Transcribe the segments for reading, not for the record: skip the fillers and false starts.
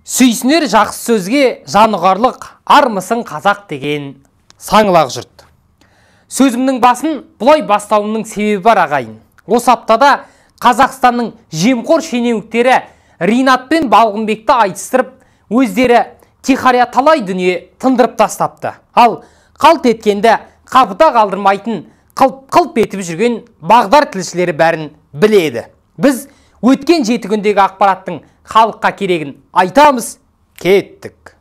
Сүйсінер жақсы сөзге жан ұғарлық, армысың қазақ деген саңлақ жұрт. Сөзімнің басын бұлай бастауымның себебі бар, ағайын. Осы аптада Қазақстанның жемқор шенеуніктері Ринат пен Балғынбекті айтыстырып, өздері тихаря талай дүние тындырып тастапты. Ал қалт еткенді қапыда қалдырмайтын, қылп-қылп етіп жүрген бағдар тілшілері бәрін біледі. Біз өткен 7 күндегі ақпараттың халыққа керегін айтамыз, кеттік.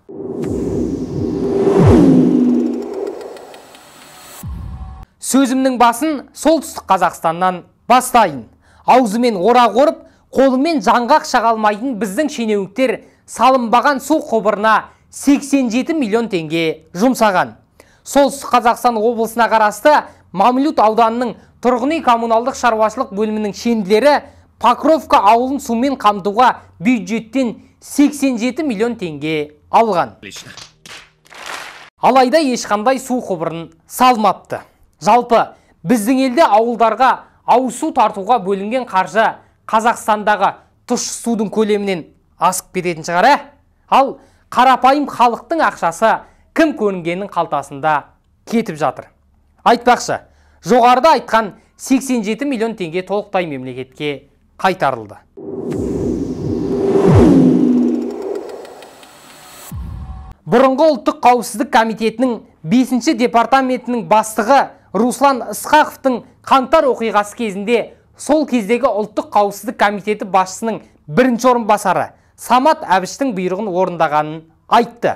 Сөзімнің басын Солтүстік Қазақстаннан бастайын. Аузымен орақ орып, қолымен жаңғақ шаға алмайтын біздің шенеуніктер салынбаған су құбырына 87 миллион теңге жұмсаған. Солтүстік Қазақстан облысына қарасты Мамлют ауданының тұрғын үй коммуналдық шаруашылық бөлімінің шенділері Покровка ауылын сумен қамтуға бюджеттен 87 миллион теңге алған. Алайда ешқандай су құбырын салмапты. Жалпы біздің елде ауылдарға ауыз су тартуға бөлінген қаржы Қазақстандағы тұщы судың көлемінен асып кететін шығар, ә? Ал қарапайым халықтың ақшасы кім көрінгеннің қалтасында кетіп жатыр. Айтпақшы, жоғарыда айтқан 87 миллион теңге толықтай мемлекетке қайтарылды. Бұрынғы ұлттық қауіпсіздік комитетінің 5-ші департаментінің бастығы Руслан Ысқақовтың қаңтар оқиғасы кезінде сол кездегі ұлттық қауіпсіздік комитеті басшысының бірінші орынбасары Самат Әбіштің бұйрығын орындағанын айтты.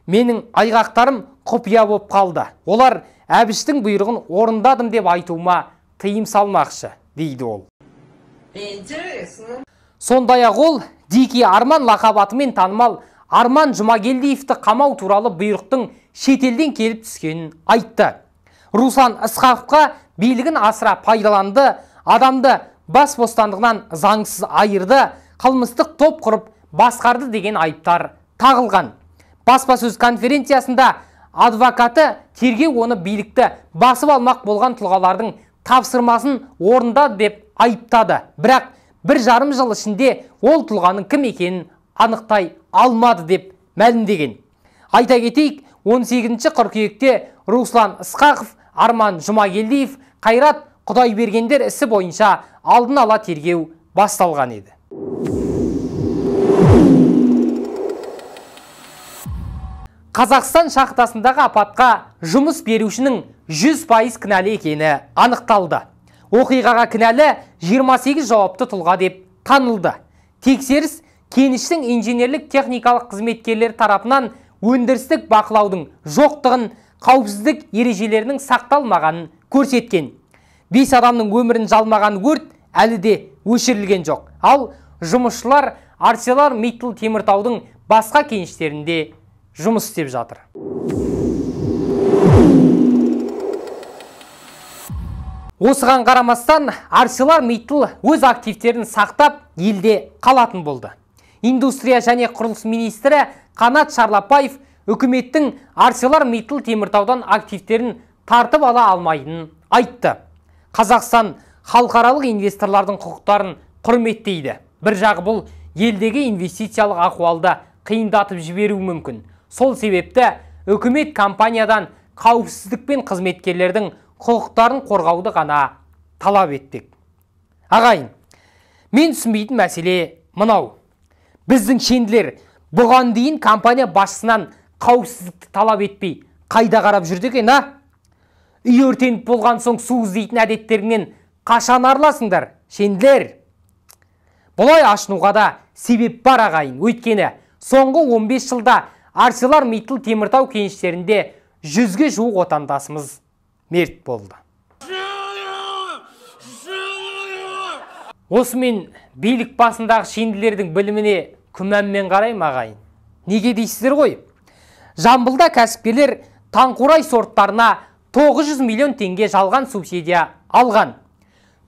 Менің айғақтарым құпия болып қалды. Олар Әбіштің бұйрығын орындадым деп айтуыма тыйым салмақшы, дейді ол. Интересно. Сондай-ақ ол Дикий Арман лақап атымен танымал Арман Жұмагелдиевті қамау туралы бұйрықтың шетелден келіп түскенін айтты. Руслан Ысқақовқа билігін асыра пайдаланды, адамды бас бостандығынан заңсыз айырды, қылмыстық топ құрып басқарды деген айыптар тағылған. Баспасөз конференциясында адвокаты тергеу оны билікті басып алмақ болған тұлғалардың тапсырмасын орындады деп айыптады. Бірақ 1,5 жыл ішінде ол тұлғаның кім екенін анықтай алмады деп мәлімдеген. Айта кетейік, 18 қыркүйекте Руслан Ысқақов, Арман Жұмагелдиев, Қайрат Құдайбергендер ісі бойынша алдын ала тергеу басталған еді. Қазақстан шахтасындағы апатқа жұмыс берушінің 100% кінәлі екені анықталды. Оқиғаға кінәлі 28 жауапты тұлға деп танылды. Тексеріс кеніштің инженерлік техникалық қызметкерлері тарапынан өндірістік бақылаудың жоқтығын, қауіпсіздік ережелерінің сақталмағанын көрсеткен. 5 адамның өмірін жалмаған өрт әлі де өшірілген жоқ. Ал жұмысшылар ArcelorMittal Теміртаудың басқа кеніштерінде жұмыс істеп жатыр. Осыған қарамастан ArcelorMittal өз активтерін сақтап елде қалатын болды. Индустрия және құрылыс министрі Қанат Шарлапаев үкіметтің ArcelorMittal Теміртаудан активтерін тартып ала алмайтынын айтты. Қазақстан халықаралық инвесторлардың құқықтарын құрметтейді. Бір жағы бұл елдегі инвестициялық ахуалды қиындатып жіберуі мүмкін. Сол себепті үкімет компаниядан қауіпсіздік пен қызметкерлердің құқықтарын қорғауды ғана талап етпек. Ағайын, мен түсінбейтін мәселе мынау. Біздің шенділер бұған дейін компания басшысынан қауіпсіздікті талап етпей қайда қарап жүрді екен, а? Үй өртеніп болған соң су іздейтін әдеттеріңнен қашан арыласыңдар, шенділер? Бұлай ашынуға да себеп бар, ағайын. Өйткені соңғы 15 жылда ArcelorMittal Теміртау кеніштерінде 100-ге жуық отандасымыз мерт болды. Осымен билік басындағы шенділердің біліміне күмәнмен қараймын, ағайын. Неге дейсіздер ғой? Жамбылда кәсіпкерлер таңқурай сорттарына 900 миллион теңге жалған субсидия алған.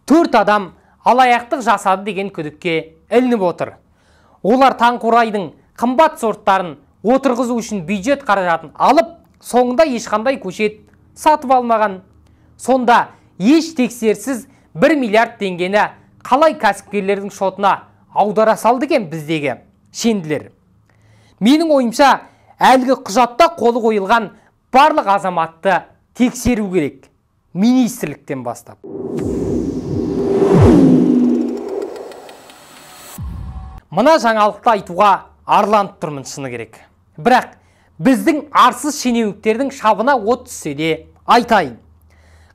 4 адам алаяқтық жасады деген күдікке ілініп отыр. Олар таңқурайдың қымбат сорттарын отырғызу үшін бюджет қаражатын алып, соңында ешқандай көшет сатып алмаған. Сонда еш тексерсіз 1 миллиард теңгені қалай кәсіпкерлердің шотына аудара салды екен біздегі шенділер? Менің ойымша, әлгі құжатта қолы қойылған барлық азаматты тексеру керек. Министрліктен бастап. Мына жаңалықты айтуға арланып тұрмын, шыны керек. Бірақ біздің арсыз шенеуніктердің шабына от түссе де айтайын.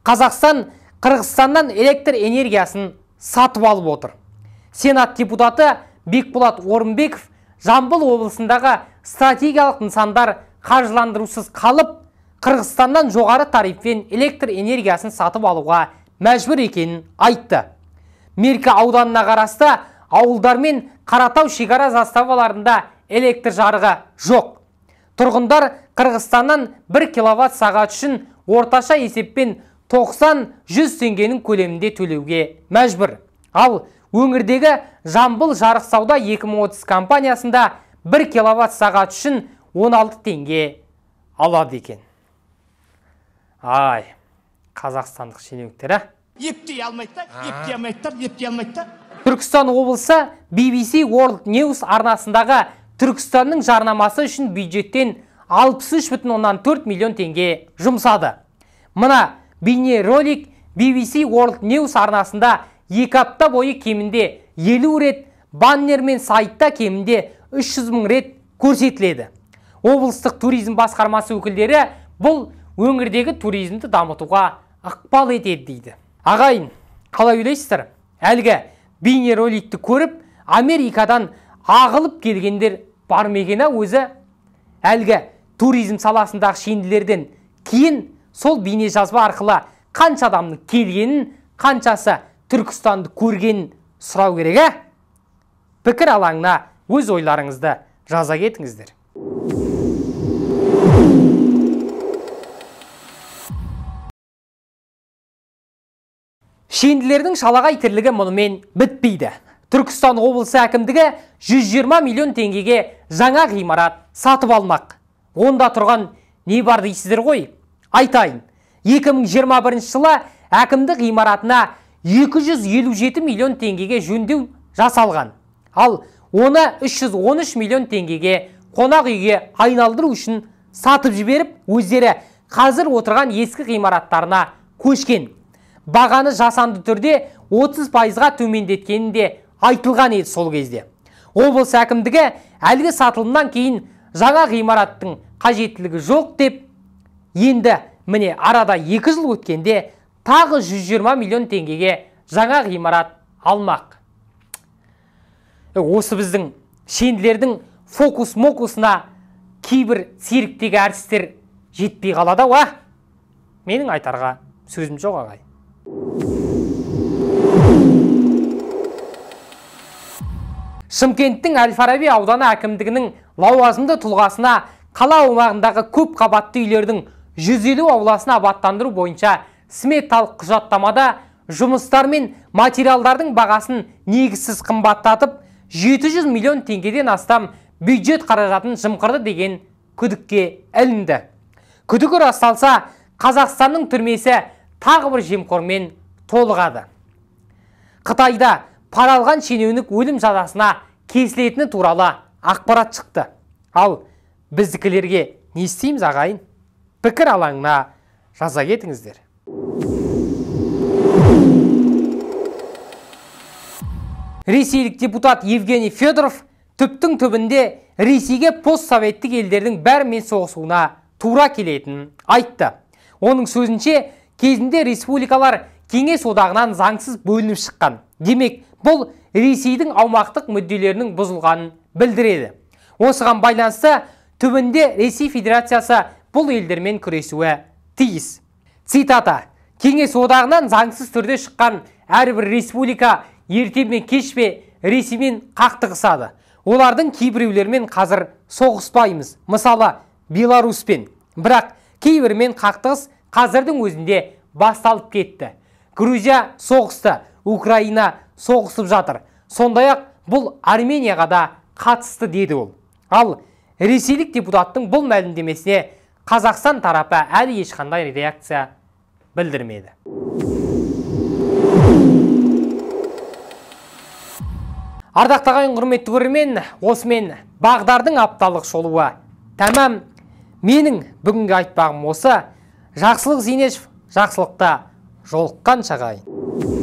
Қазақстан Қырғызстаннан электр энергиясын сатып алып отыр. Сенат депутаты Бекболат Орынбеков Жамбыл облысындағы стратегиялық нысандар қаржыландырусыз қалып, Қырғызстаннан жоғары тарифпен электр энергиясын сатып алуға мәжбүр екенін айтты. Меркі ауданына қарасты ауылдар мен Қаратау шекара заставаларында электр жарығы жоқ. Тұрғындар Қырғызстаннан 1 киловатт сағат үшін орташа есеппен 90-100 теңгенің көлемінде төлеуге мәжбүр. Ал өңірдегі Жамбыл жарық сауда 2030 компаниясында 1 киловатт сағат үшін 16 теңге алады екен. Ай, қазақстандық шенеуніктер, а? Ептей алмайды да, ептей алмайды да, ептей алмайды да. Түркістан облысы BBC World News арнасындағы Түркістанның жарнамасы үшін бюджеттен 63,4 миллион теңге жұмсады. Мына бейнеролик BBC World News арнасында 2 апта бойы кемінде 50 рет, баннер мен сайтта кемінде 300 мың рет көрсетіледі. Облыстық туризм басқармасы өкілдері бұл өңірдегі туризмді дамытуға ықпал етеді дейді. Ағайын, қалай ойлайсыздар? Әлгі бейнероликті көріп, Америкадан ағылып келгендер бар ма екен өзі? Әлгі туризм саласындағы шенділерден кейін сол бейнежазба арқылы қанша адамның келгенін, қаншасы Түркістанды көргенін сұрау керек, ә? Пікір алаңына өз ойларыңызды жаза кетіңіздер. Шенділердің шалағай тірлігі мұнымен бітпейді. Түркістан облысы әкімдігі 120 миллион теңгеге жаңа ғимарат сатып алмақ. Онда тұрған не бар дейсіздер ғой? Айтайын, 2021 жылы әкімдік ғимаратына 257 миллион теңгеге жөндеу жасалған. Ал оны 313 миллион теңгеге қонақ үйге айналдыру үшін сатып жіберіп, өздері қазір отырған ескі ғимараттарына көшкен. Бағаны жасанды түрде 30%-ға төмендеткені де айтылған еді сол кезде. Облыс әкімдігі әлгі сатылымнан кейін жаңа ғимараттың қажеттілігі жоқ деп, енді міне арада 2 жыл өткенде тағы 120 миллион теңгеге жаңа ғимарат алмақ. Осы біздің шенділердің фокус-мокусына кейбір цирктегі әртістер жетпей қалады ау, а? Менің айтарға сөзім жоқ, ағай. Шымкенттің Әл-Фараби ауданы әкімдігінің лауазымды тұлғасына қала аумағындағы көп қабатты үйлердің 150 ауласын абаттандыру бойынша сметалық құжаттамада жұмыстар мен материалдардың бағасын негізсіз қымбаттатып, 700 миллион теңгеден астам бюджет қаражатын жымқырды деген күдікке ілінді. Күдігі расталса, Қазақстанның түрмесі тағы бір жемқормен толығады. Қытайда пара алған шенеунік өлім жазасына кесілетіні туралы ақпарат шықты. Ал біздікілерге не істейміз, ағайын? Пікір алаңына жаза кетіңіздер. Ресейлік депутат Евгений Федоров түптің түбінде Ресейге постсоветтік елдердің бәрімен соғысуына тура келетінін айтты. Оның сөзінше, кезінде республикалар Кеңес одағынан заңсыз бөлініп шыққан. Демек, бұл Ресейдің аумақтық мүдделерінің бұзылғанын білдіреді. Осыған байланысты түбінде Ресей Федерациясы бұл елдермен күресуі тиіс. Цитата: Кеңес одағынан заңсыз түрде шыққан әрбір республика ерте ме кеш пе Ресеймен қақтығысады. Олардың кейбіреулерімен қазір соғыспаймыз, мысалы Беларуспен. Бірақ кейбірімен қақтығыс қазірдің өзінде басталып кетті. Грузия соғысты, Украина соғысып жатыр. Сондай-ақ бұл Арменияға да қатысты деді ол. Ал ресейлік депутаттың бұл мәлімдемесіне Қазақстан тарапы әлі ешқандай реакция білдірмеді. Ардақты ағайын, құрметті көрермен, осымен Бағдардың апталық шолуы тәмам. Менің бүгінгі айтпағым осы. Жақсылық Зейнешев, жақсылықта жолыққанша, ағайын.